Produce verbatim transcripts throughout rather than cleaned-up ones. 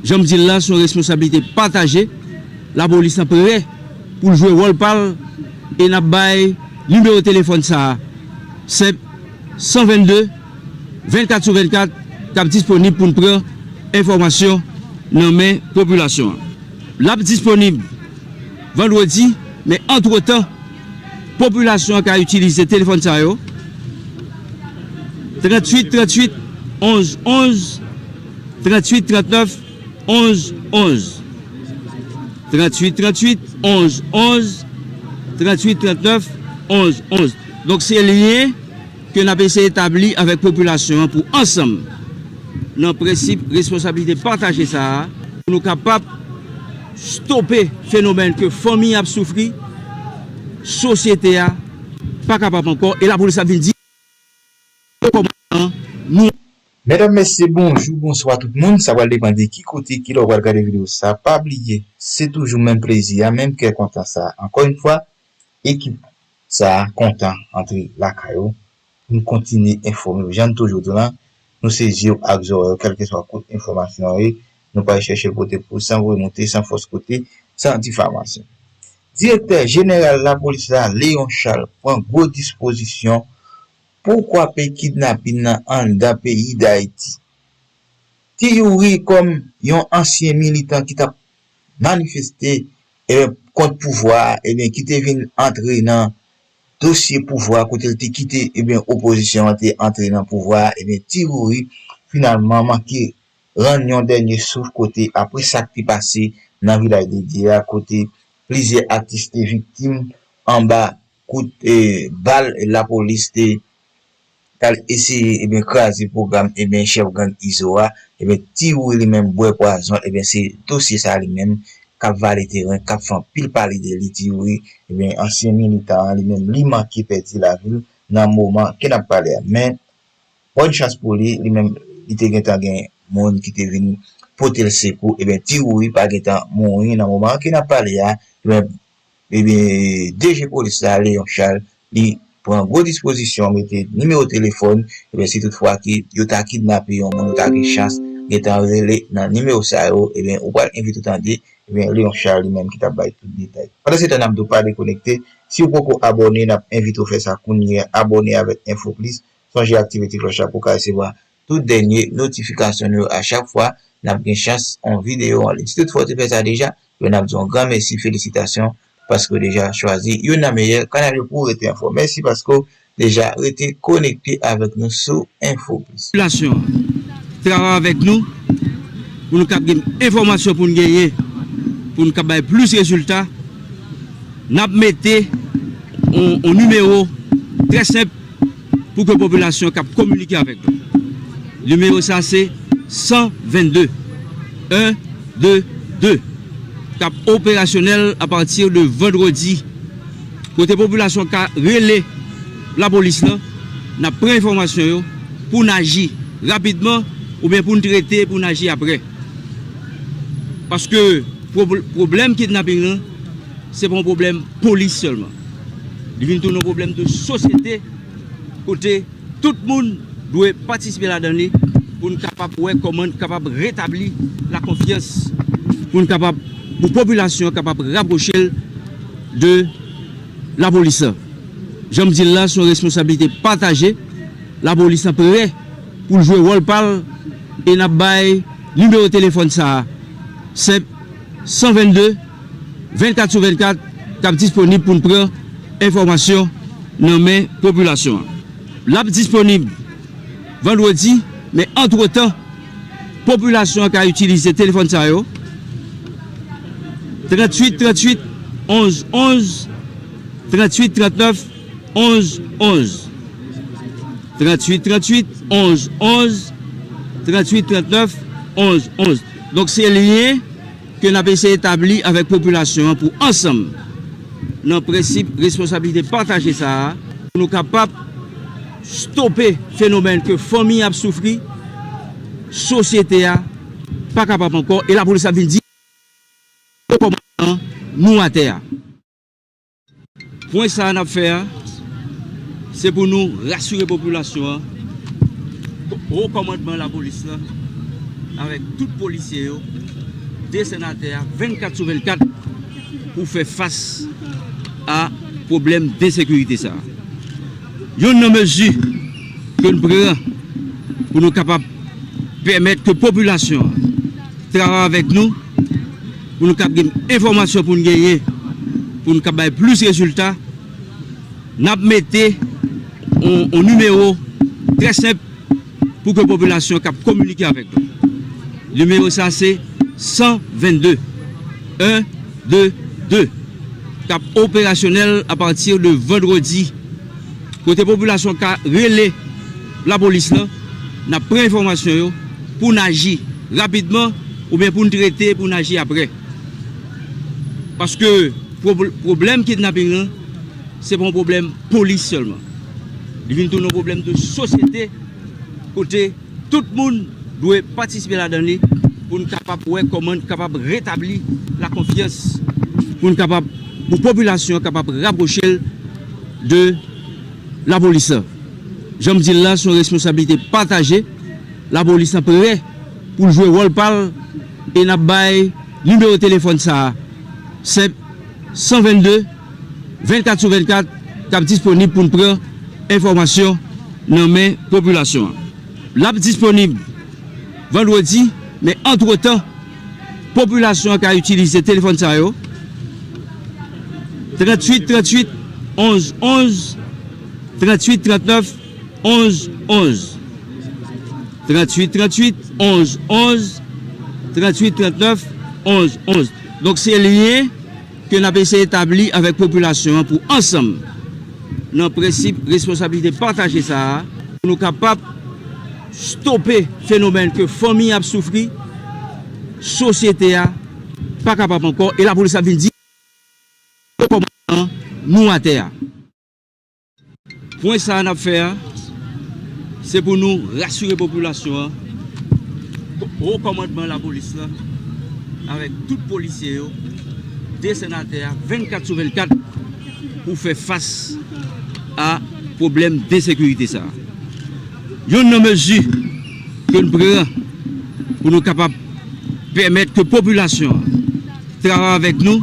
Jan m di l la, se yon responsablite pataje. Lapolis lan prè pou l jwe wòl pa l e n ap bay nimewo telefòn sa a, senp, san vennde, vennkat sou vennkat, k ap disponib pou n pran enfòmasyon nan men popilasyon an. L ap disponib vandredi, men antretan, popilasyon an ka itilize telefòn sa yo, tranntuit tranntuit onz onz, tranntuit trannèf onz onz, tranntuit tranntuit onz onz, tranntuit trannèf onz onz. Donk, se lyen ke n ap eseye etabli avèk popilasyon an pou ansanm, nan prensip responsablite pataje sa a, pou nou kapab stope fenomèn ke fanmi ap soufri, sosyete a pa kapab ankò, e lapolis ap vin di, kòmandan, nou Medam, mesye, bonjou, bonswa tout moun. Sa pral depann de ki kote, ki lè w pral gade videyo sa. Pa bliye, se toujou menm plezi a, menm kè kontan sa. Ankò yon fwa, ekip sa kontan antre lakay ou pou n kontinye enfòme w. Jan n toujou di w lan, nou se zye w ak zòrèy ou, kèlkeswa kote enfòmasyon an ye, nou pral chèche l pote pou w san voye monte, san fòs kote, san difamasyon. Direktè jeneral lapolis la, Léon Charles, pran gwo dispozisyon pou kwape kidnapin nan anndan peyi Dayiti. Ti Youri, kòm yon ansyen militan ki t ap manifeste, e, kont pouvwa a, ebyen, ki te vin antre nan dosye pouvwa a, kote l te kite, ebyen, opozisyon an te antre nan pouvwa a, ebyen, Ti Youri, finalman, manke rann yon dènye souf, kote, apre sa k te pase nan Vilaj de Dye a, kote plizyè atis te viktim anba kout, e, bal lapolis te t al eseye, ebyen, kraze pwogram, ebyen, chèf gang Izo a, ebyen, Ti Youri li menm bwè pwazon, ebyen, se dosye sa li menm k ap vale teren, k ap fè anpil pale de li, Ti Youri, ebyen, ansyen militan an, li menm, li manke pèdi lavi l nan moman ke n ap pale a. Men, bòn chans pou li, li menm, li te gentan gen moun ki te vin pote l sekou, ebyen, Ti Youri pa gentan mouri nan moman ke n ap pale a, ebyen, Ebyen, D G polis la, Léon Charles, li pran gwo dispozisyon, mete nimewo telefòn, ebyen, si toutfwa ke yo ta kidnape yon moun, yo ta gen chans gentan rele nan nimewo sa yo, ebyen, ou pral envite w tande, ebyen, Léon Charles li menm ki t ap bay tout detay. Pandansetan, n ap di w pa dekonekte. Si w poko abòne, n ap envite w fè sa kounye a, abòne avèk Info Plus, sonje aktive ti klòch la pou w ka resevwa tout dènye notifikasyon nou yo a chak fwa n ap gen chans yon videyo an liy. Si toutfwa w te fè sa deja, ebyen n ap di w yon gran mèsi, felisitasyon, paske w deja chwazi youn nan meyè kanal yo pou w rete enfòme. Mèsi paske w deja rete konekte avèk nou sou Info Plus. Popilasyon an travay avèk nou pou nou kab gen enfòmasyon pou n genyen, pou n kab bay plis rezilta. N ap mete yon, yon nimewo trè senp pou ke popilasyon kab kominike avèk nou. Nimewo sa se san vennde, en de de, k ap operasyonèl apati de vandredi, kote popilasyon ka rele lapolis lan, n ap pran enfòmasyon yo pou n aji rapidman oubyen pou n trete, pou n aji apre. Paske pwob-, pwoblèm kidnaping lan, se pa yon pwoblèm polis sèlman. Li vin tounen yon pwoblèm de sosyete, kote tout moun dwe patisipe ladan li pou n kapab wè kòman n kapab retabli lakonfyans, pou n kapab, pou popilasyon an kapab rapwoche l de lapolis lan. Jan m di l la, se yon responsablite pataje. Lapolis lan prè pou l jwe wòl pa l e n ap bay nimewo telefòn sa a, senp, san vennde, vennkat sou vennkat, k ap disponib pou n pran enfòmasyon nan men popilasyon an. L ap disponib vandredi, men antretan, popilasyon an ka itilize telefòn sa yo, tranntuit tranntuit onz onz, tranntuit trannèf onz onz, tranntuit tranntuit onz onz, tranntuit trannèf onz onz. Donk, se lyen ke n ap eseye etabli avèk popilasyon an pou ansanm, nan prensip responsablite pataje sa a, pou nou kapab stope fenomèn ke fanmi ap soufri, sosyete a pa kapab ankò, e lapolis ap vin di, kòmandan, nou atè a. Pwen sa a n ap fè a, se pou nou rasire popilasyon an, wo kòmandman lapolis lan, avèk tout polisye yo, desann atè a vennkat sou vennkat pou fè fas a pwoblèm ensekirite sa a. Youn nan mezi ke n pran pou nou kapab pèmèt ke popilasyon an travay avèk nou, pou nou kapab gen enfòmasyon pou n genyen, pou nou kapab bay plis rezilta, n ap mete yon, yon nimewo trè senp pou ke popilasyon kab kominike avèk nou. Nimewo sa se san vennde, en de de, k ap operasyonèl apati de vandredi. Kote popilasyon ka rele lapolis lan, n ap pran enfòmasyon yo pou n aji rapidman oubyen pou n trete, pou n aji apre. Paske pwob-, pwoblèm kidnaping lan, se pa yon pwoblèm polis sèlman. Li vin tounen yon pwoblèm de sosyete, kote tout moun dwe patisipe ladan li pou n kapab wè kòman n kapab retabli lakonfyans, pou n kapab, pou popilasyon an kapab rapwoche l de lapolis lan. Jan m di l la, se yon responsablite pataje. Lapolis lan prè pou l jwe wòl pa l e n ap bay nimewo telefòn sa a, senp, san vennde, vennkat sou vennkat, k ap disponib pou n pran enfòmasyon nan men popilasyon an. L ap disponib vandredi, men antretan, popilasyon an ka itilize telefòn sa yo, tranntuit tranntuit onz onz, tranntuit trannèf onz onz, tranntuit tranntuit onz onz, tranntuit trannèf onz onz. Donk, se lyen ke n ap eseye etabli avèk popilasyon an pou ansanm, nan prensip responsablite pataje sa a, pou nou kapab stope fenomèn ke fanmi ap soufri, sosyete a pa kapab ankò, e lapolis ap vin di, kòmandan, nou atè a. Pwen sa a n ap fè a, se pou nou rasire popilasyon an, wo kòmandman lapolis lan, avèk tout polisye yo, desann atè a vennkat sou vennkat pou fè fas a pwoblèm ensekirite sa a. Youn nan mezi ke n pran pou nou kapab pèmèt ke popilasyon an travay avèk nou,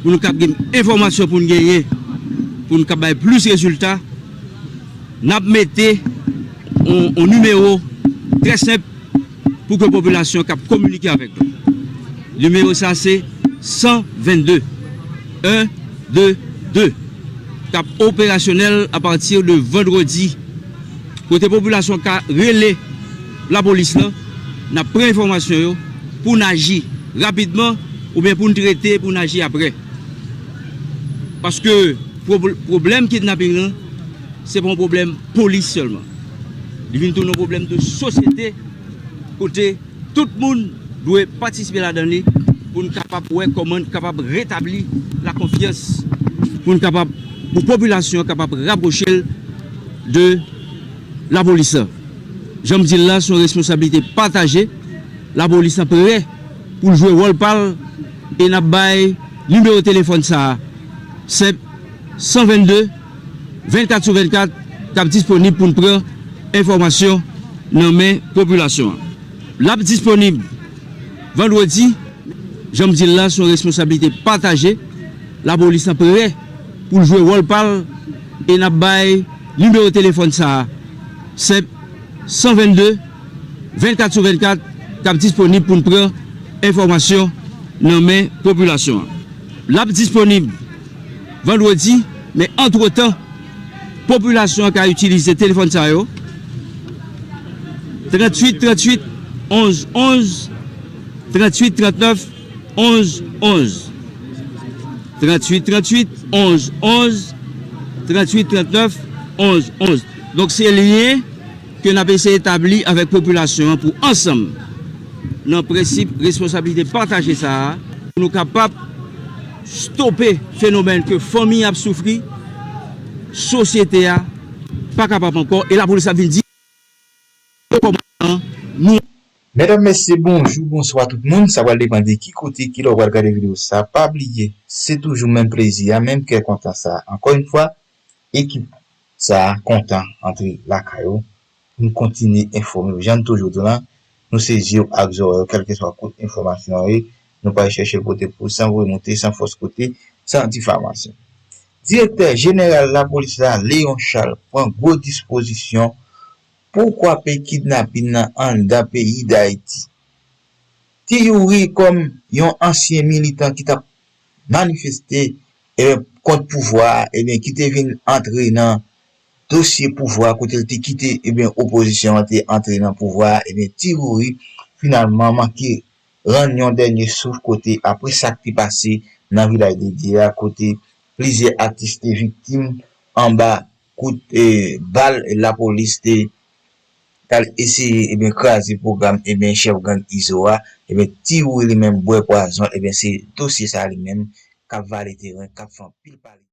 pou nou kab gen enfòmasyon pou n genyen, pou n kab bay plis rezilta, n ap mete yon, yon nimewo trè senp pou ke popilasyon kab kominike avèk nou. Nimewo sa se san vennde, en de de, k ap operasyonèl apati de vandredi, kote popilasyon ka rele lapolis lan, n ap pran enfòmasyon yo pou n aji rapidman oubyen pou n trete, pou n aji apre. Paske pwob-, pwoblèm kidnaping lan, se pa yon pwoblèm polis sèlman. Li vin tounen yon pwoblèm de sosyete, kote tout moun dwe patisipe ladan li pou n kapab wè kòman n kapab retabli lakonfyans, pou n kapab, pou popilasyon an kapab rapwoche l de lapolis lan. Jan m di l la, se yon responsablite pataje. Lapolis lan prè pou l jwe wòl pa l e n ap bay nimewo telefòn sa a, senp, san vennde, vennkat sou vennkat, k ap disponib pou n pran enfòmasyon nan men popilasyon an. L ap disponib vandredi, jan m di l la, se yon responsablite pataje. Lapolis lan prè pou l jwe wòl pa l e n ap bay nimewo telefòn sa a, senp, san vennde, vennkat sou vennkat, k ap disponib pou n pran enfòmasyon nan men popilasyon an. L ap disponib vandredi, men antretan, popilasyon an ka itilize telefòn sa yo, tranntuit tranntuit onz onz, tranntuit trannèf onz onz, tranntuit tranntuit onz onz, tranntuit trannèf onz onz. Donk, se lyen ke n ap eseye etabli avèk popilasyon an pou ansanm, nan prensip responsablite pataje sa a, pou nou kapab stope fenomèn ke fanmi ap soufri, sosyete a pa kapab ankò, e lapolis ap vin di, kòmandan, nou Medam, mesye, bonjou, bonswa tout moun. Sa pral depann de ki kote, ki lè w pral gade videyo sa. Pa bliye, se toujou menm plezi a, menm kè kontan sa. Ankò yon fwa, ekip sa a kontan antre lakay ou pou n kontinye enfòme w. Jan n toujou di w lan, Nou sezi yo ak zòrèy yo, kèlkeswa kote enfòmasyon an ye, nou pral chèche l pote pou san voye moute, san fòs kote, san difamasyon. Direktè jeneral lapolis la, Léon Charles, pran gwo dispozisyon pou kwape kidnapin nan anndan peyi Dayiti. Ti Youri, kòm yon ansyen militan ki t ap manifeste, ebyen, kont pouvwa a, ebyen, ki te vin antre nan dosye pouvwa a, kote l te kite, ebyen, opozisyon an te antre nan pouvwa a, ebyen, Ti Youri, finalman, manke rann yon dènye souf kote, apre sa k te pase nan Vilaj de Dye a, kote plizyè atis te viktim anba kout, e, bal lapolis te t al eseye, ebyen, kraze pwogram, ebyen, chèf gang Izo a, ebyen, Ti Youri li menm bwè pwazon, ebyen, se dosye sa li menm k ap vale teren, k ap fè anpil pale.